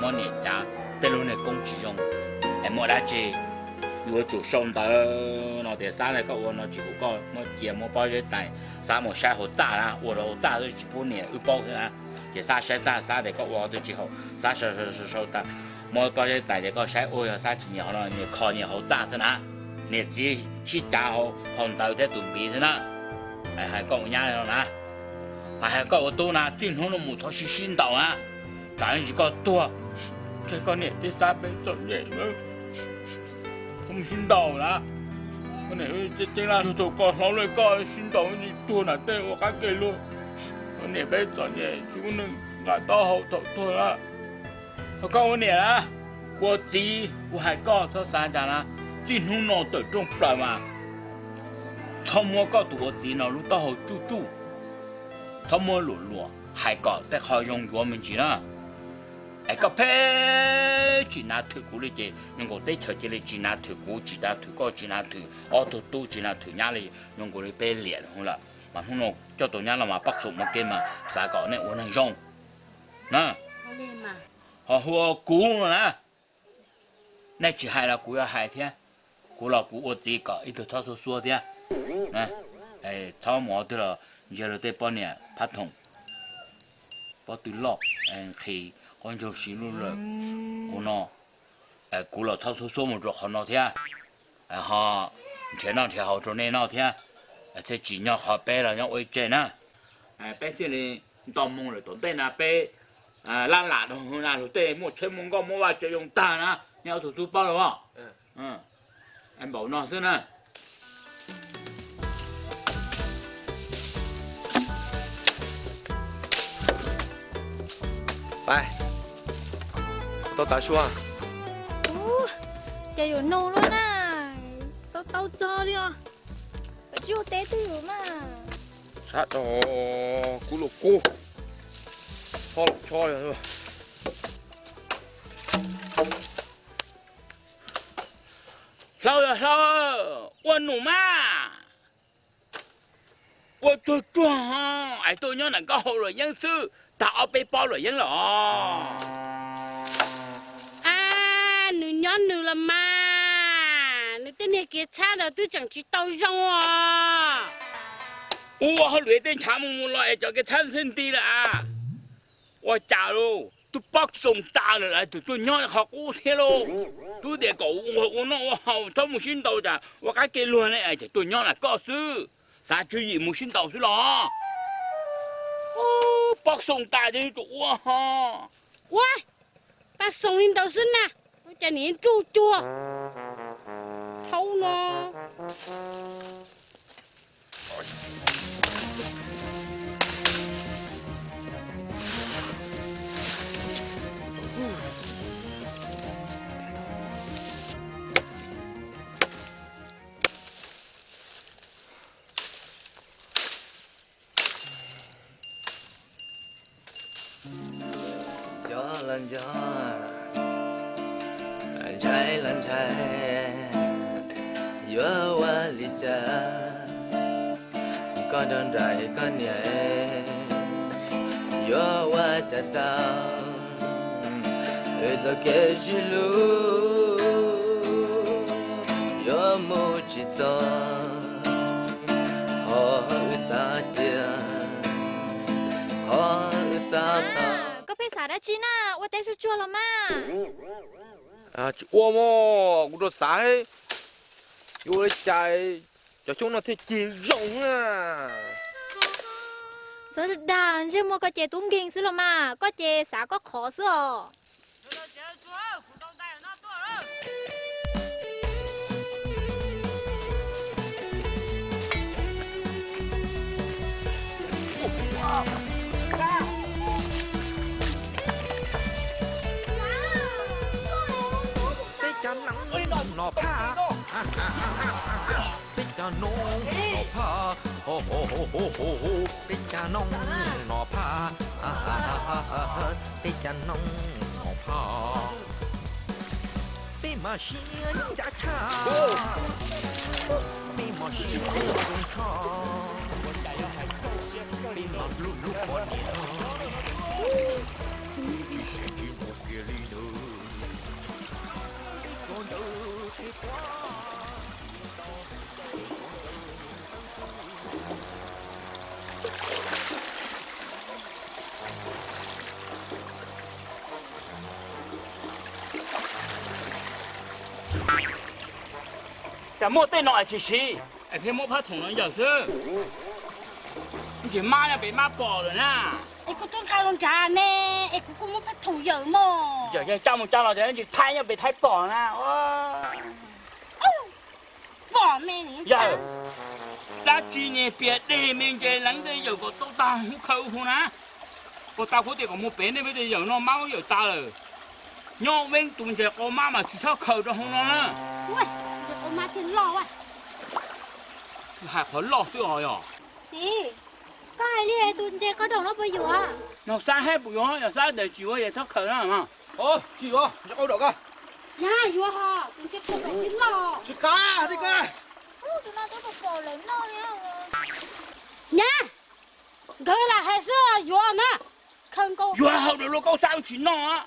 Niam cav, tej lub niag koob tsis zoo, es muaj dab tsi yuav tsum sau ntawv no tias Xab, koj ua no tsis haum, koj muab cia muab pob zeb tais, Xab mus saib hauv txaj na, ua rau hauv txaj xwb tsis pub niam wb paub thiab na. Ces Xab saib tag Xab tias koj ua twb tsis haum, Xab sau sau sau tag, muab pob zeb tais tias koj saib ua yog Xab tsis nyiam hauv no, nyiam kho nyiam hauv txaj xwb na. Niam txiv sib cav hauv phau ntawv thiab tus npiv xwb na. Hais koj ua nyab no na, hais koj ua tub na, txij hnub no mus thov sib sib ntaus na. Tsam ib ntsis koj tuag, tseg koj niam thiab Xab peb txom nyem, thov mus sib ntaus na. Koj niam tseeb tseeb na, thaum koj hlob lawm koj sib ntaus ib ntsis tuag nram tej ua qab ke luag. Koj niam peb txom nyem tsis muaj neeg nqa taub hau thaum tuag na. Thov koj ua niam na, ua txiv kuv hais koj txhob xav cas na, txij hnub no tawm rooj plaws mas txhob muab koj tus ua txiv no lub taub hau tsuj tsuj, txhob muab luam luam, hais kom tej qho zoo yuav me ntsis na. Es koj pheej tsis nav thwm kuv li ces zoo nkaus teb chaws cia li tsis nav thwm kuv, tsis nav thwm koj, tsis nav thwm ob tug tub, tsis nav thwm nyab li, zoo nkaus li peb liam lawm. Mas hnub no coj tus nyab los mas pab xum ua ke mas xav kom nej ua neeg zoo na. Ho hu ua kuv no na, nej tsis hais los kuv yuav hais thiab. Kuv los kuv ua txiv kom ib tug txhob xuab xuab thiab. Txhob mus ua twg los ntsia rau tej poj niam phab thoom, pob tw loj, nqhis qaub ncaug siv lub lawm ua no. Kuv los txhob xuab xuab mus rau qhov no thiab. Ho nrhiav noj nrhiav haus rau nej noj thiab, thiaj tsim nyog qhov peb los nyob ua ib tse na. Peb thiaj li nto moo lawm tom ntej na, peb laj lam rau na, luag tej muaj tsheb muaj nkoj muaj vaj tsev zoo tag na, nej ob tug tub paub los? Npaum no xwb na. Pais, tau tav su. Ces yuav nug lub na, tau tau txog li os. Koj tsis ua teb twg yuav mas. Sab rau kuv los kub, chob los chob. Hlau yog hlau, ua num mas. Ua tsuag tsuag ho, es tuaj nyob nram nkauj hau luam yeeb xwb, tag ob peb pob luam yeeb los. A, nws nyob nws los mas, nws tej niag kev txhab ntawd twb tseem tsis tau zoo os. Ua hauj lwm tej ntshav mus mus los es cov kev txhab xwb nti lawm a. Ua cas lauj, twb pob xoo tas lawm tus tuaj nyob qhov qub thiab lauj. Twb tias kom ua noj ua haus txhob mus sib ntaus cas ua qab kev luag ne, ces tuaj nyob lam koj xwb, xav tswv yim mus sib ntaus xwb los. Pob xoo tas ces yuav tsum ua ho. Ua, pab xoo li ntawd xwb na, ua cas nim ntsuj cuag thaub no. Nco los nco, ntshai los ntshai, yuav ua li cas? Koj nrog nraim koj niam, yuav ua cas tau? Wb txoj kev sib hlub yuav mus tsis txog, qhov wb xav cia, qhov wb xav tau. Koj pheej xav dab tsi na? Ua teb sub tsuag los mas. Tsis ua mog, kuv rau xav yuav ua li cas cov xyoob no thiaj cig zoo na. Xav dag ntsej muag koj ces tub nkeeg xwb los mas, koj ces xav koj qhov xwb os. Peb cov noog no phaj, peb cov noog no phaj, peb cov noog no phaj, peb cov noog no phaj. Peb mas siab ncaj tshaj, peb mas siab zoo tshaj, peb mas hlub hlub poj niam, tsis siam tsis muaj kiag li na. Cas muaj tej no es tsis siv, es pheej muab phab thoom no yawm xwb. Ntsis mab nyob pem mab pom lawm na. Es kuv twb nqa los nrad ne, es kuv kuj muab phab thoom yawm mog. Yawm yeej coj mus coj los ces ntsis thaib nyob pem thaib pom na. Pom me yawm, dab tsi niag pias deg me ntses leev tej yawm kom tau tag hub khaws hauv na. Ua tau kuv tias kom mus pem nej peb tej yawm no mab yawm tas lawm. Nyob Veeb tus ntses qau mab mas tsis txhob khaws rau hauv no na. Ntses qau mab thiaj loj. Hais qhov loj xwb os yog. Txiv, koj hais li tus ntses qau daum no puas yuav? Yog xab hab puas yuav, yog xab daws tsis yuav yog txhob khaws na. Tsis yuav, ntses qau daum ko. Nyab, yuav ho, tus ntses qau daum thiaj loj. Tsis qab tej ko. Tus no twb pom lawm no. Nyab, nkawd lam hais xwb, yuav na. Khaws nkaus. Yuav hau daus luaj kaub xab tsis noj.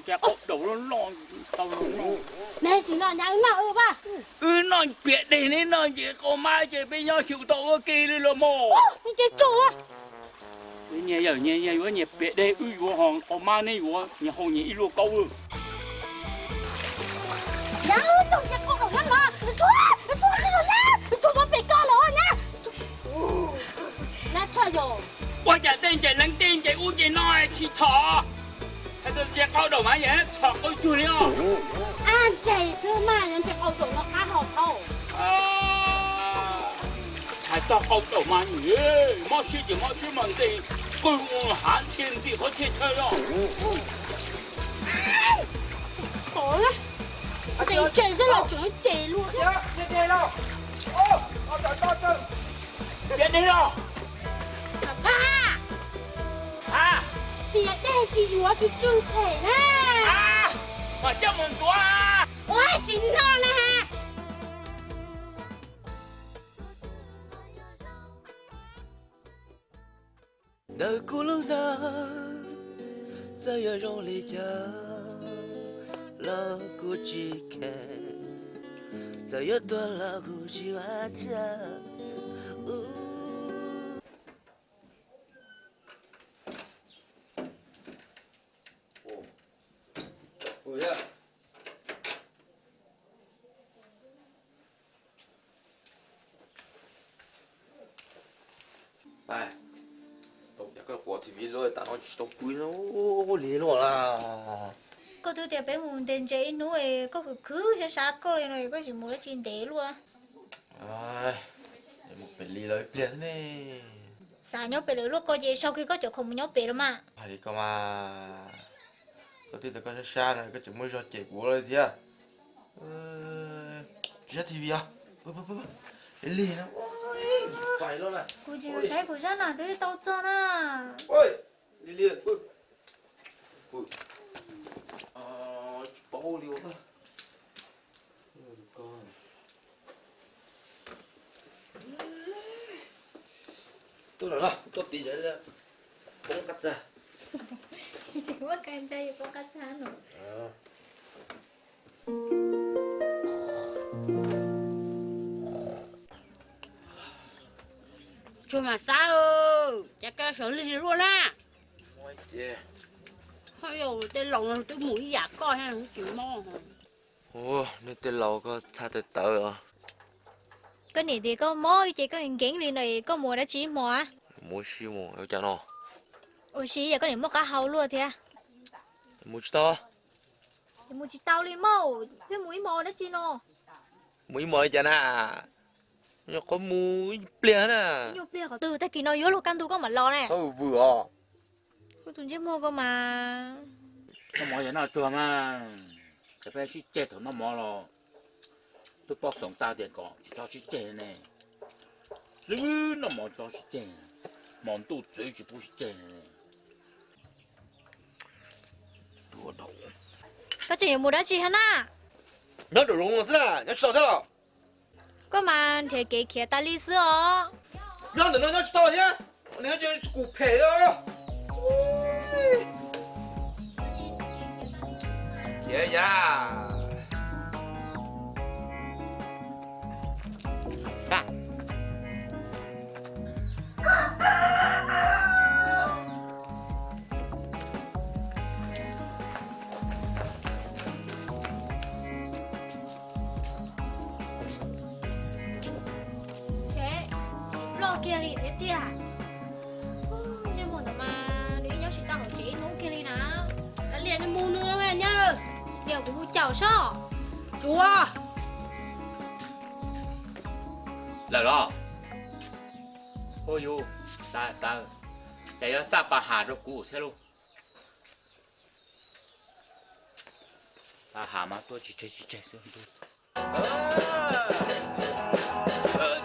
Ntses qau daum loj loj tau noj. Neb tsis noj nyab wb noj wb pab. Wb noj piam deg neb noj ntses qau mab ces peb nyob tsis tau ua ke li los mas. Neb ces tsum. Nyias yawm nyias yuav nyias piam deg, wb yuav ho qau mab neb yuav nyias hau nyias ib luaj kaub. Nyab, tus ntses qau daum no, nws tshuav, nws tshuav, nws tshuav nyob pem ko lawm nyab. Nab txhoj yog. Ua cas tej ntses leev tej ntses ub ces no tsis txhom? Hais tias ntses qau daum mas yeej txhom qau cuag li os. Ab, ntses xwb mas yog ntses qau daum no qab ho tau. Hais txog qau daum mas nws mob siab ces mob siab mas ntes qwg ua hav ntxhia ntim qhov txhia chaw los. Tes ntses xwb los tseem ces luaj thiab. Piam deg los. Piam deg tsis yuav tsis tsw phem na. Mas coj mus ntxuav. Ua tsis noj na. Ntawm kuv lub neej, txawm yuav zoo li cas los kuv tsis kheev, txawm yuav tuag los kuv tsis ua cas. Pais, tau cas koj quav T V luaj tam no tsis tau pw li luaj na. Koj twb tias peb mus ntes ntses ib hnub es koj khwv khwv sab sab koj li no es koj tsis mus dab tsi ntev luaj. Mus pem li lawv ib pliag xwb ne. Xav nyob pem lawv luaj ko ces sau kiag koj cov khoom mus nyob pem los mas. Hais li ko mas, koj twb tias koj sab sab no koj tseem muaj zog cem kuv li thiab. Tsis saib T V os. Li no, pais los na. Kuv tsis saib kuv zaj nas twb tau txog na. Li li, tsis paub li ua. Tuaj no, tuaj tim poob qab txag. Tsis muaj kas ntsa yuav poob qab txag no. Tsuag mas Xab, cas koj sawv lig luaj na. Ho yog tej laus no twb mus ib yam koj thiab tsis mob. Nej tej laus koj txhaj tawv tawv os. Koj niam tias koj mob ces koj nkeev li no, koj mus ua dab tsi ib hmo? Mus ua si mus ua cas no? Ua si yog koj niam muaj qab hau luaj thiab. Mus tsis tau. Mus tsis tau li mog, pheej mus ib hmo ua dab tsi no? Mus ib hmo li cas na? Nyuam qhuav mus ib pliag na. Ib nyuag pliag qhov twg, tag kis no yuav luag kaj ntug koj mam los ne. Txhob vwm os. Kuv tus ntsej muag ko mas. Noj mov yog noj tsuag mas, cov peb sib ceg thaum noj mov los twb paub xoov tag tias kom tsis txhob sib ceg ne. Txwb noj mov txhob sib ceg, hmo ntuj txwv tsis pub sib ceg. Koj tseem yuav mus dab tsi hab na? Nyob nraum zoov no xwb na, nyob tsis tau thiab los? Koj mas nrhiav kev khiav tas li xwb os. Nyob ntawm no nyob tsis tau thiab, nws tseem kuv phem os. Khiav ya. Sab. Tiag tiag, ntsej muag ntawd mas nws nyob tsis tau hauv tsev ib hnub kiag li na. Kav liam, nws mus nws nyab, liam kuv mus caum sob. Tsuav lawm los? Hu yus, Xav, Xav, cas yuav xa pas has rau kuv thiab lauj? Pas has mas tuaj tsis tseg tsis tseg xwb ntuj.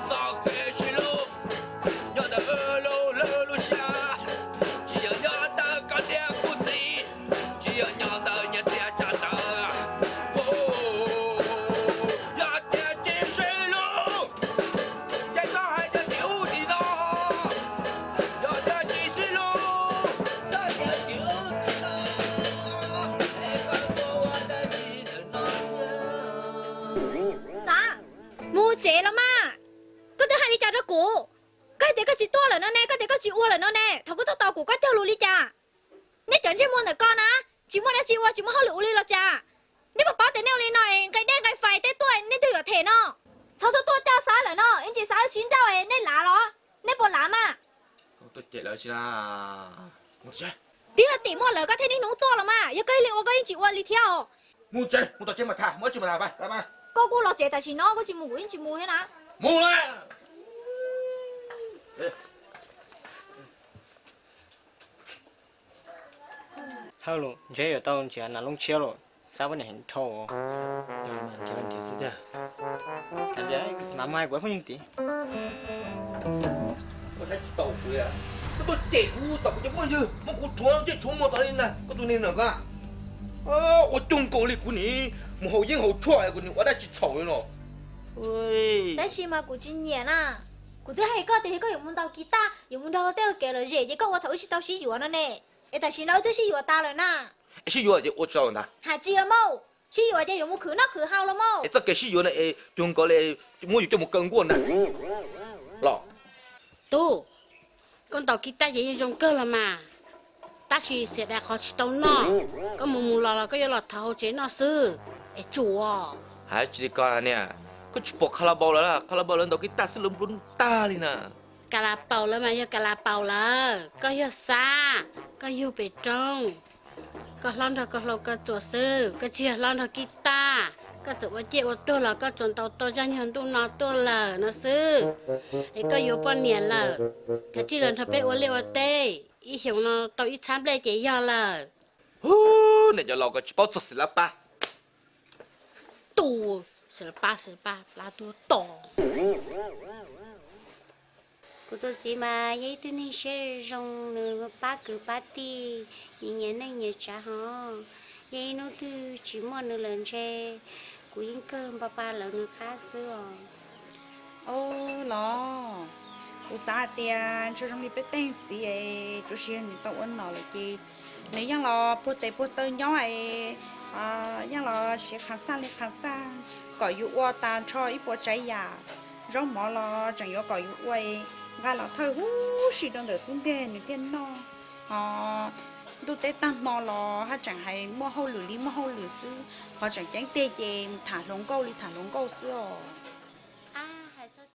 Txoj kev sib hlub nyob ntawm wb lub hlwb lub siab, tsis yog nyob ntawm koj niam kuv txiv, tsis yog nyob ntawm nyias tiaj sab ntawd. Yog tias tsis sib hlub, ces koj hais tias tim ub tim no. Yog tias tsis sib hlub, koj tias tim ub tim no, es koj tuaj ua dab tsi ntawm no? Xav, mus tsev los mas. Koj twb hais li cas rau kuv? Koj hais tias koj tsis tuaj lawm no ne, koj tias koj tsis ua lawm no ne, thaum koj tuaj tos kuv koj cog lus li cas? Nej cov ntsej muag ntawm ko na, tsis muaj dab tsi ua, tsis muaj hauj lwm ua li los cas? Nej puas paub tias nej ua li no nqaij dej nqaij fais tej tuaj nej twb yuav them no. Txhob tuaj tuaj coj Xav lawm no, ib ntsis Xav wb sib nrauj nej lav los? Nej puas lav mas? Twb yog tim muaj lawv koj thiaj niaj hnub tuaj los mas, yog koj ib leeg ua koj yeej tsis ua li thiab os. Mus tsev, mus tom tsev mas tham, mus tsis mas tham. Koj kuj los tsev tam sim no, koj tsis mus kuv yeej tsis mus thiab na. Mus lawm. Hawj lus, ntshe yuav tau nrhiav nas loob tshiab lawm, Xab poj niam heev dhau. Mas muaj hais kuv phooj ywg tid. Koj saib tsis taus kuv li, koj tuaj cem kuv tom kuv cov phooj ywg, muab kuv rhuav ntsej rhuav muag tas li na, koj tus niag na koj. Ua coob nkaus li kuv nim mus haus yeeb haus tshuaj kuv nim ua dab tsi txhaum li no. Tab sis mas kuv tsis nyiam na. Kuv twb hais koj tias yog koj yuav mus ntaus kiv taj, yuav mus nrog luag tej ua kev lom zem ces koj ua thaum wb tsis tau sib yuav no ne. Es tam sim no wb twb sib yuav tas lawm na. Es sib yuav ces ua tsaug ntag. Has tsis los mas, sib yuav ces yuav mus khwv noj khwv haus los mas. Es txoj kev sib yuav no es cuag nkaus li muab yus coj mus kaw nkuaj ntag los. Tub, koj ntaus kiv taj ces yeej zoo kawg los mas, tab sis xiam dais qhov tsis tau noj. Koj mus mus los los koj yuav los thov hauv tsev noj xwb, es tsuas. Hais tsis li ko niam, koj tsis pom Kha La Npau lawv, Kha La Npau lawv ntaus kiv taj xwb lawv nplua nuj tag li na. Ka La Paus lawv mas yog Ka La Paus lawv, koj yog Xab, koj yug pem roob. Koj hlob nrog koj hlau koj txuas xwb, koj tsis yog hlob nrog kiv taj. Koj txawm ua ciaj ua tuag los koj tsuas ntaus tau zaj nyuag ntuj no tuaj lawm no xwb. Es koj yuav poj niam lawm, kav tsij los nrog peb ua liaj ua teb, ib xyoos no tau ib txhab nplej ces yog lawm. Hu, niam cov laus ko tsis paub txog xwm lab pab. Tus xwm lab pab, xwm lab pab plab tuag to. Kuv tus txiv mas yog ib tug neeg siab zoo, nws pab kwv pab tij, nyias nyias neej nyias tsav hos. Yog ib hnub twg tsis muaj nws lawm ntshe kuv yeej kawg npa pa lawv nws qab xwb os. Au los, kuv xav hais tias ntshe zoo li peb tej txiv es tsuas yog nws tau ua nom lawm ces nws yeej los puag tes puag taw nyob es yeej los siv qhov xaj li qhov xaj kom yus ua tas nrho ib puas tsav yam. Zaub mov los tseem yuav kom yus ua, nqa los thawj huv si rau ntawm xub ntiag nws thiaj noj. Ho ntuj teb tag hmo los haj tseem hais muaj hauj lwm li muaj hauj lwm xwb, qhov tseem ceeb tiag ces tham hluas nkauj li tham hluas nkauj xwb os.